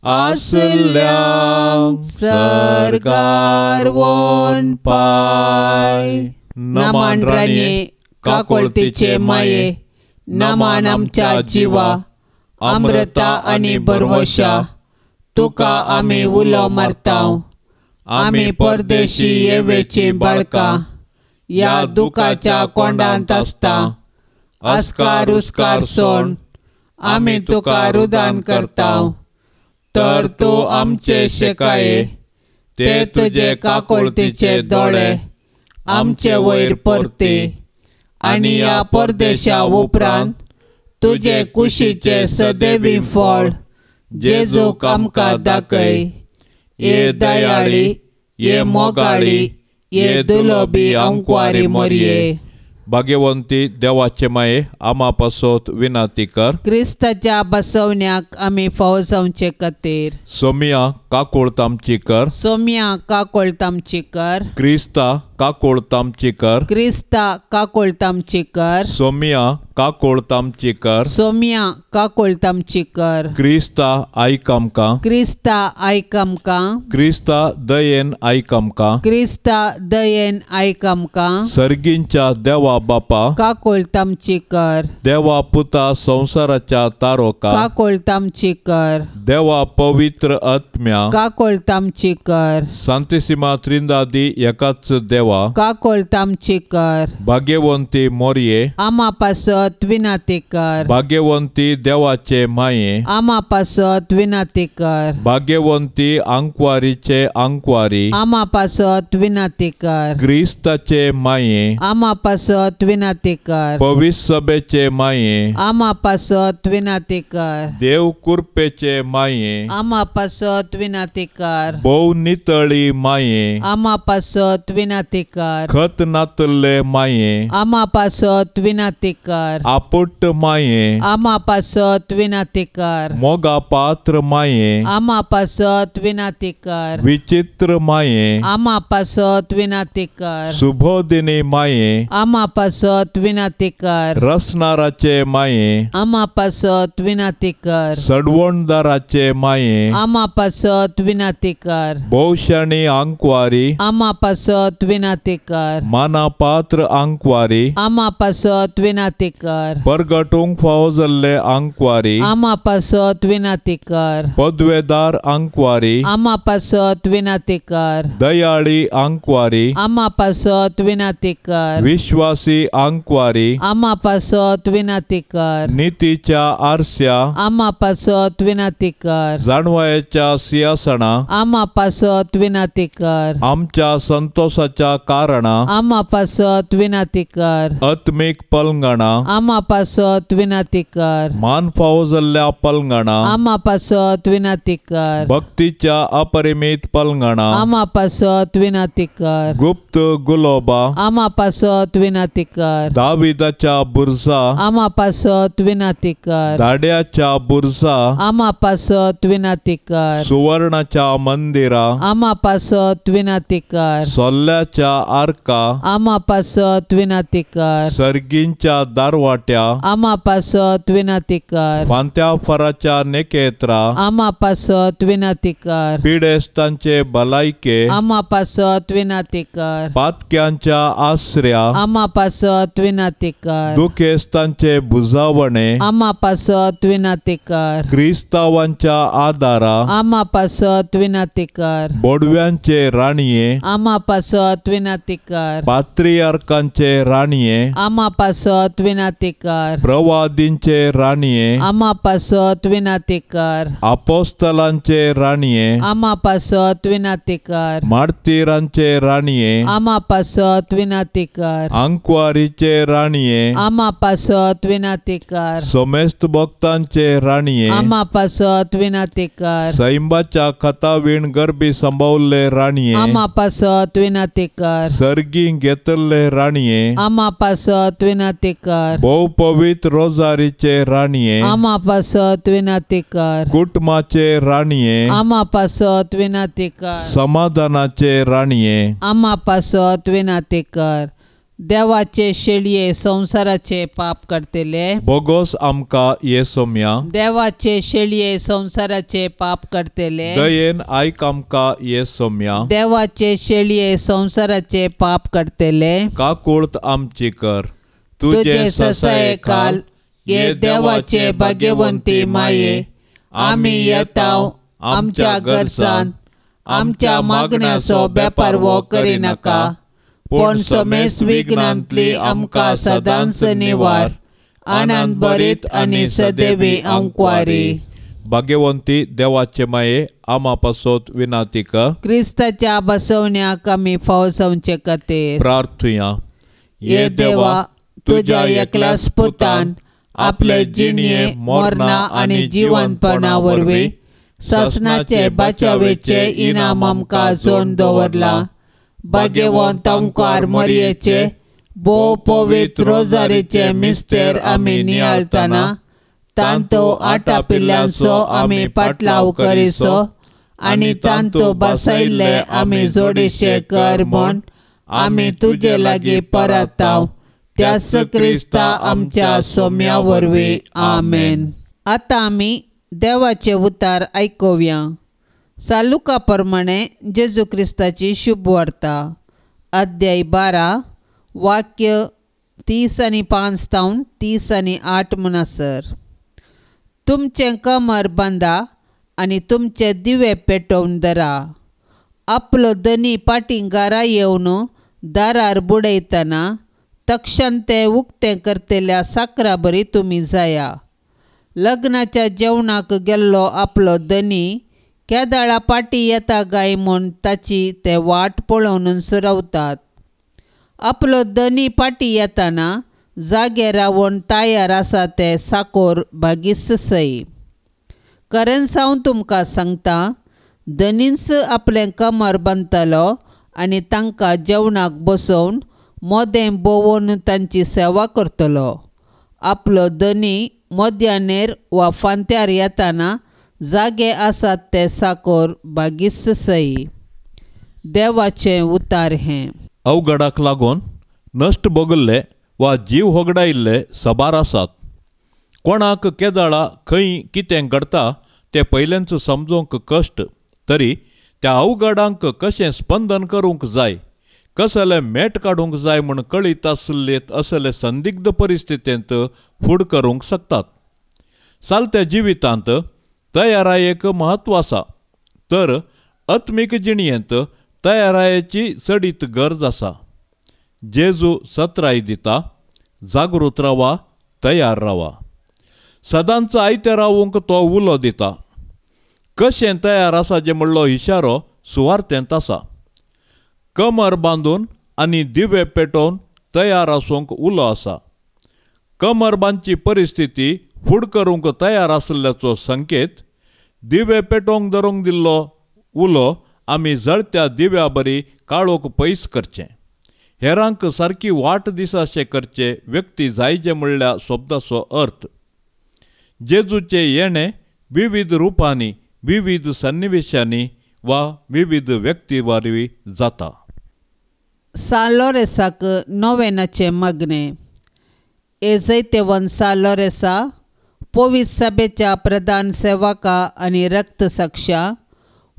आसल्यांक सर्गार वोन पाय. नमन राणये काकोळतीचे माये, नमन आमच्या जिवा, अमृता आनी बरवशा, तुका आमी उलो मारतांव. आमी परदेशी येवेची बाळकां, ह्या दुखाच्या कोंडांत आसता. आस्कार उस्कार सोण आमी तुका रुदान करतांव. तर तूं आमचे शेकाये, ते तुजे काकोळतीचे दोळे आमचे वयर परते आनी ह्या परदेशा उपरांत तुजे कुशीचे सदैवी फळ जेजूक आमकां दाखय. ये दयाळी, ये मोगाळी, ये दुलोबी अंकवारी मोरये. भाग्यवंती देवाचे माये, आमा पासत विनंती कर. क्रिस्ताच्या बसवण्याक आमी फावो जावचे खातीर. सोमिया काकोळत आमची कर. सोमिया काकोळत आमची कर. क्रिस्ता काकोळत आमची कर. क्रिस्ता काकोळत आमची कर. सोमिया काकोळत आमची कर. सोमिया काकोळत आमची कर. क्रिस्ता आयक आमकां. क्रिस्ता आयक आमकां. क्रिस्ता दयेन आयक आमकां. क्रिस्ता दयेन आयक आमकां. सर्गींच्या देवा बापा काकोळत आमची कर. देवा पुता संवसाराच्या तारोका काकोळत आमची कर. देवा पवित्र आत्म्या काकोळत आमची कर. सांतिसिमा त्रिंदादी एकाच देवा काकोळत आमची कर. भाग्यवंती मोरये आमा पासत विनंती कर. भाग्यवंती देवाचे माये आमा पासत विनंती कर. भाग्यवंती आंकवारीचे आंकवारी आमा पासत विनंती कर. क्रिस्ताचे माये आमा पासत विनंती कर. पवित्र सभेचे माये आमा पासत विनंती कर. देव कृपेचे माये आमा पासत विनंती कर. भोव नितळी माये आमा पासत विनंती कर. खत नातल्ले माये आमा पासत विनंती कर. आपुट माये आमा पासत विनंती कर. मोगा पात्र माये आमा पासत विनंती कर. विचित्र माये आमा पासत विनंती कर. सुबोधिनी माये आमा पासत विनंती कर. रसनाराचे माये आमा पासत विनंती कर. सडवणदाराचे माये आमा पासत विनंती कर. भोवशाणी आंकवारी आमा पासत विनंती कर. माना पात्र आंकवारी आमा पासत विनंती कर. परगटूंक फावो जाल्ले आंकवारी आमा पासत विनंती कर. पदवेदार आंकवारी आमा पासत विनंती कर. दयाळी आंकवारी आमा पासत विनंती कर. विश्वासी आंकवारी आमा पासत विनंती कर. नितीच्या आरस्या आमा पासत विनंती कर. जाणवायेच्या सिंहासना आमा पासत विनंती कर. आमच्या संतोषाच्या कारणा आमा पासत विनंती कर. आत्मीक पलंगणा आमा पासत विनंती कर. मान फावो जाल्ल्या पलंगणा आमा पासत विनंती कर. भक्तीच्या अपरिमीत पलंगणा आमा पासत विनंती कर. गुप्त गुलोबा आमा पासत विनंती कर. दाविदाच्या बुरजा आमा पासत विनंती कर. दाड्याच्या बुरजा आमा पासत विनंती कर. सुवर्णाच्या मंदिरा आमा पासत विनंती कर. सोल्ल्याच्या आर्का आमा पासत विनंती कर. सर्गींच्या दारवाट्या आमा पासत विनंती कर. फांत्या फराच्या नेकेत्रा आमा पासत विनंती कर. पिडेस्तांचे भलायके आमा पासत विनंती कर. पातक्यांच्या आसऱ्या आमा पासत विनंती कर. दुखेस्तांचे भुजावणे आमा पासत विनंती कर. क्रिस्तावांच्या आदारा आमा पासत विनंती कर. बोडव्यांचे राणये आमा पासत विनंती कर. पात्रियार्कांचे राणये आमा पासत विनंती कर. प्रवादींचे राणये आमा पासत विनंती कर. आपोस्तलांचे राणये आमा पासत विनंती कर. मार्तीरांचे राणये आमा पासत विनंती कर. आंकवारीचे राणये आमा पासत विनंती कर. समेस्त भक्तांचे राणये आमा पासत विनंती कर. सैंबाच्या खतावीण गर्भी संभवल्ले राणये आमा पासत विनंती कर. सर्गी घेतल्ले राणये आमा पासत विनंती कर. भोव पवित्र रोजारीचे राणये आमा पासत विनंती कर. कुटुंबाचे राणये आमा पासत विनंती कर. समाधानाचे राणये आमा पासत विनंती कर. देवाचे शेळये संवसाराचे पाप करतले, बोगोस आमकां ये सोम्या। देवाचे शेळये संवसाराचे पाप करतले, दयेन आयक आमकां ये सोम्या। देवाचे शेळये संवसाराचे पाप करतले, काकुळत आमची कर। तुजे ससायेखाल ये देवाचे भाग्यवंती माये, आमी येताव आमच्या गरजान, आमच्या मागण्याचो बेपारवो करिनाका, पूण समेस विघ्नांतली आमकां सदांच निवार। आनंद बरीत आनी सदैवी आंकवारी। भाग्यवंती देवाचे माये, आमा पासत विनाती कर। क्रिस्ताच्या बसवण्याक आमी फाव जावचे खातीर प्रार्थुया। ये देवा, तुज्या एकल्याच पुतान आपले जिणये मरणा आनी जिवंतपणा वरवीं सासणाचे बाचावेचे इनाम आमकां जोडून दवरलां। भाग्यवंत ओंकार मरयेचे भोव पवित्र रोजारीचे मिस्तेर आमी नियाळतना तांतो आटापिल्ल्यांचो आमी पाटलाव करिसो आनी तांतो बसयल्ले आमी जोडीशे कर म्हूण आमी तुजे लागीं परताव, त्याच क्रिस्ता आमच्या सोम्या वरवीं। आमेन। आतां आमी देवाचे उतार आयकुया। सालुका प्रमाणे जेजू क्रिस्ताची शुभवार्ता, अध्याय 12, वाक्य 30 आनी 5 तावन 30 आनी 8 म्हणसर। तुमचें कमर बांदा आनी तुमचे दिवे पेटोवन धरा। आपलो धनी पाटीं घरा येवन दारार बुडयतना तक्षण तें उक्तें करतल्या साकरा बरी तुमी जाया। लग्नाच्या जेवणाक गेल्लो आपलो धनी केदाळा पाटी येता काय म्हूण ताची ते वाट पळोवन सुरवतात। आपलो धनी पाटी येताना जागे रावन तयार आसा ते साकोर भागीस सई। खरेंच हांव तुमकां सांगता, धनीच आपलें कमर बांदतलो आनी तांकां जेवणाक बसोवन मोदें भोंवून तांची सेवा करतलो। आपलो धनी मध्यानेर वा फांत्यार येताना जागे आसात ते साकोर भागीस सई। देवाचें उतार हें। अवघडाक लागून नश्ट भोगल्ले वा जीव होगडायिल्ले सबार आसात। कोणाक केदाळा खंय कितें घडटा तें पयलेंच समजूंक कश्ट, तरी त्या अवघडांक कशें स्पंदन करूंक जाय, कसले मेट काडूंक जाय म्हूण कळीत आसले असले संदिग्ध परिस्थितींत फूड करूंक शकतात। सालत्या जिवितांत तयारायेक म्हत्व आसा, तर आत्मीक जिणयेंत तयारायेची चडीत गरज आसा। जेजू सत्राय दिता, जागृत रावा, तयार रावा। सदांच आयते रावूंक तो उलो दिता। कशें तयार आसा जे म्हणलो इशारो सुवार्थेंत आसा। कमर बांदून आनी दिवे पेटोवन तयार आसूंक उलो आसा। कमर बांदची परिस्थिती फूड करूंक तयार आसल्याचो संकेत, दिवे पेटोवंक धरूंक दिल्लो उलो आमी जळत्या दिव्या बरी काळोख पयस करचें, हेरांक सारकी वाट दिसाशें करचे व्यक्ती जायजे म्हणल्या शब्दाचो अर्थ। जेजूचें येणें विविध रुपांनी, विविध सन्निवेशांनी वा विविध व्यक्ती वरवीं जाता। सान लोरेसाक नोवेनाचें मागणें। हे जैतेवन सान लोरेसा, पवित्र सभेच्या प्रधान सेवका आनी रक्तसाक्षा,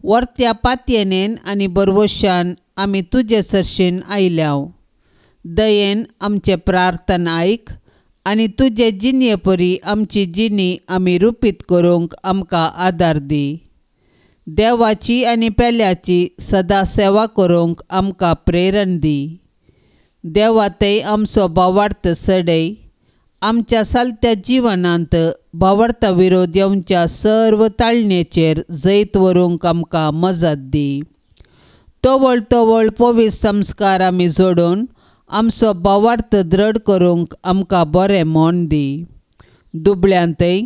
वर्त्या पातयेनेन आनी बरवशान आमी तुजे सरशीन आयल्याव। दयेन आमचें प्रार्थना आयक आनी तुजे जिणये परी आमची जिणी आमी रुपीत करूंक आमकां आदार दी। देवाची आनी पेल्याची सदां सेवा करूंक आमकां प्रेरण दी। देवा थंय आमचो भावार्थ सडय, आमच्या सालत्या जिवनांत भावार्था विरोध येवच्या सर्व ताळणेचेर जैत व्हरूंक आमकां मजत दी। तवळ तवळ पवित्र संस्कार आमी जोडून आमचो भावार्थ दृढ करूंक आमकां बरें मन दी। दुबळ्यांतय,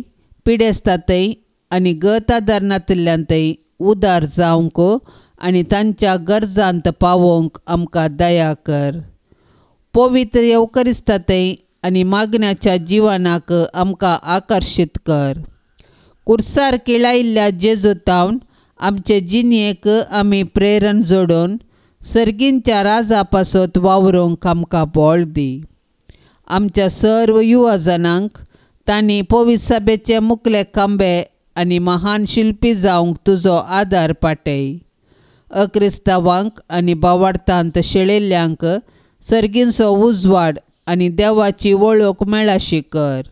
पिडेस्तांतय आनी गत आदार नातिल्ल्यांतय उदार जावंक आनी तांच्या गरजांत पावोवंक आमकां दया कर। पवित्र येवकरिस्तांतय आनी मागण्याच्या जिवनाक आमकां आकर्शीत कर। कुर्सार किळायिल्ल्या जेजू तावन आमचे जिणयेक आमी प्रेरण जोडून सर्गींच्या राजा पासत वावरूंक आमकां बळ दी. आमच्या सर्व युवजनांक तांणी पवित्र सभेचे मुखले खांबे आनी महान शिल्पी जावंक तुजो आदार पाटय. अक्रिस्तांवांक आनी बावार्थांत शेळिल्ल्यांक सर्गींचो उजवाड आनी देवाची वळख मेळाशी कर.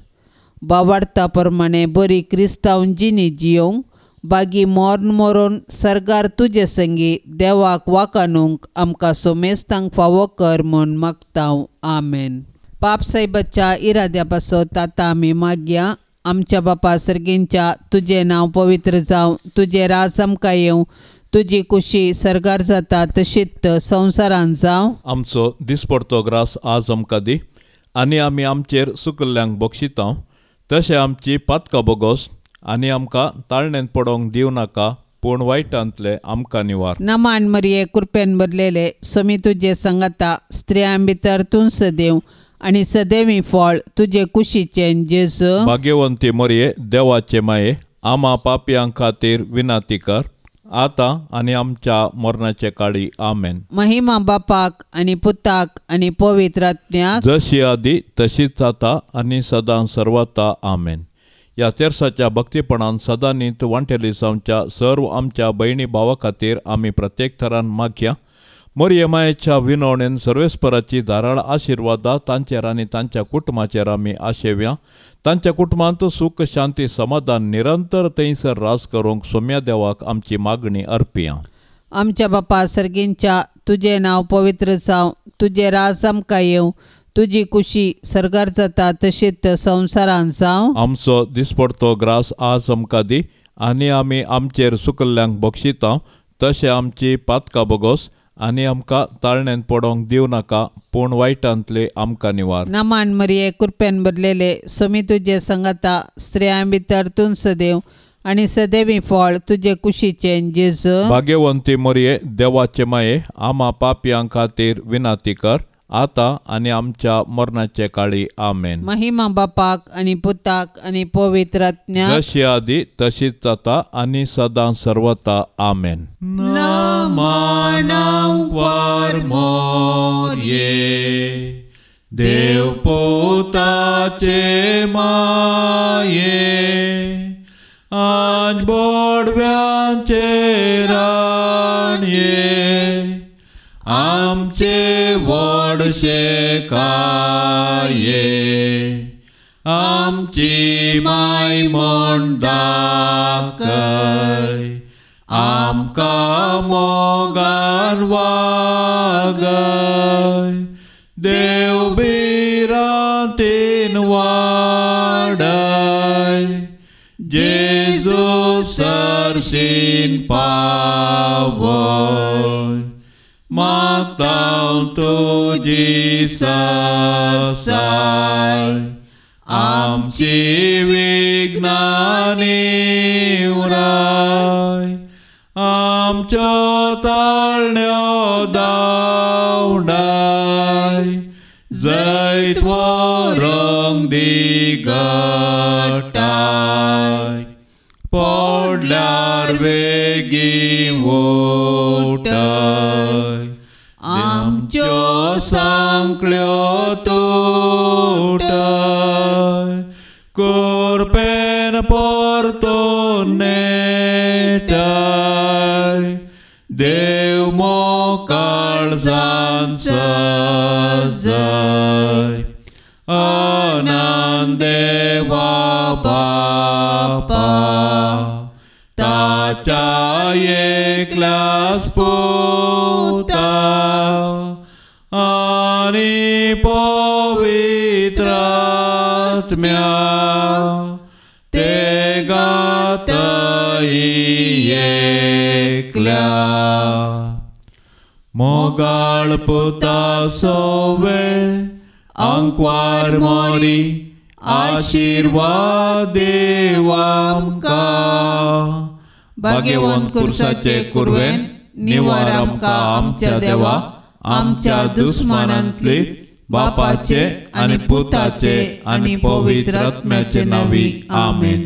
बावार्था प्रमाणे बरी क्रिस्तांव जिणी जियोंक बागी मोर्न मोरोन सर्गार तुजे संगी देवाक वाकाणूंक आमकां सोमेस्तांक फावो कर म्हूण मागता. आमेन. पाप सायबाच्या इराद्या पासत आतां आमी मागया. आमच्या बापा सर्गींच्या, तुजें नांव पवित्र जावं, तुजें राज आमकां येवं, तुजी कुशी सर्गार जाता तशीच संवसारांत जावं. आमचो दिसपडतो ग्रास आज आमकां दी आनी आमी आमचेर सुकल्ल्यांक बक्षिता तशें आमची पातकां बोगोस आनी आमकां ताळणेंत पडोवंक दिवं नाका, पूण वायटांतले आमकां निवार. नमान मरिये, कृपेन भरलेले, स्वामी तुजे संगाता, स्त्रियां भितर तूं सदैव आनी सदैवी फळ तुजे कुशीचें जेजू. भाग्यवंती मरिये, देवाचे माये, आमा पापयां खातीर विनंती कर आतां आनी आमच्या मरणाचे काळी. आमेन. महिमा बापाक आनी पुताक आनी पवित्र आत्म्याक, जशी आदी तशीच आतां आनी सदां सर्वता. आमेन. ह्या तेर्साच्या भक्तीपणान सदांनीत वांटेली जावच्या सर्व आमच्या भयणी भावा खातीर आमी प्रत्येक थरान मागया. मरिये मायेच्या विनवणेन सर्वेस्पराची धाराळ आशिर्वादा तांचेर आनी तांच्या कुटुंबाचेर आमी आशेवया. तांच्या कुटुंबांत सुख शांती समाधान निरंतर थंयसर रास करूंक सोम्या देवाक आमची मागणी अर्पिया. आमच्या बापा सर्गींच्या, तुजें नांव पवित्र जावं, तुजें राज आमकां येवं, तुजी कुशी सर्गार जाता तशीच संवसारांत जावं. आमचो दिसपडतो ग्रास आज आमकां दी आनी आमी आमचेर सुकल्ल्यांक बक्षिता तशें आमची पातकां बोगोस आनी आमकां ताळणेंत पडोवंक दिवं नाका, पूण वायटांतले आमकां निवार. नमान मरिये, कृपेन भरलेले, स्वामी तुजे संगाता, स्त्रियां भितर तूं सदैव आनी सदैवी फळ तुजे कुशीचें जेजू. भाग्यवंती मरिये, देवाचे माये, आमा पापयां खातीर विनंती कर आतां आनी आमच्या मरणाचे काळी. आमेन. महिमा बापाक आनी पुताक आनी पवित्र आत्म्याक, जशी आदी तशीच जाता आनी सदां सर्वता. आमेन. देव पुताचे माये, आज बोडव्यांचे राणये, आमचे व्हडशे काये, आमची माय म्हण दाखय, आमकां मोगान वागय, देव भिरांतीन वाडय, जेजू सरशीन पावय, मागता तुजी साय, आमची विघ्नां निवराय, आमच्यो ताळण्यो दावडाय, जैत व्हरूंक दी घटाय, पडल्यार वेगीं उठय, आमच्यो सांकळ्यो तुटय, कुरपेन परतून नेटय, देव मोकाळजान सजय, अनंत देवा बापा, ताच्या एकल्याच पुता आनी पवित्र आत्म्या, ते गातय एकल्या. मोगाळ पुता सोवे आंकवार मोरी, आशिर्वाद देव आमकां, भाग्यवंत कुर्साचे कुरवेन निवार आमकां आमच्या देवा, आमच्या दुस्मानांतली, बापाचे आनी पुताचे आनी पवित्र आत्म्याचे नांवी. आमेन.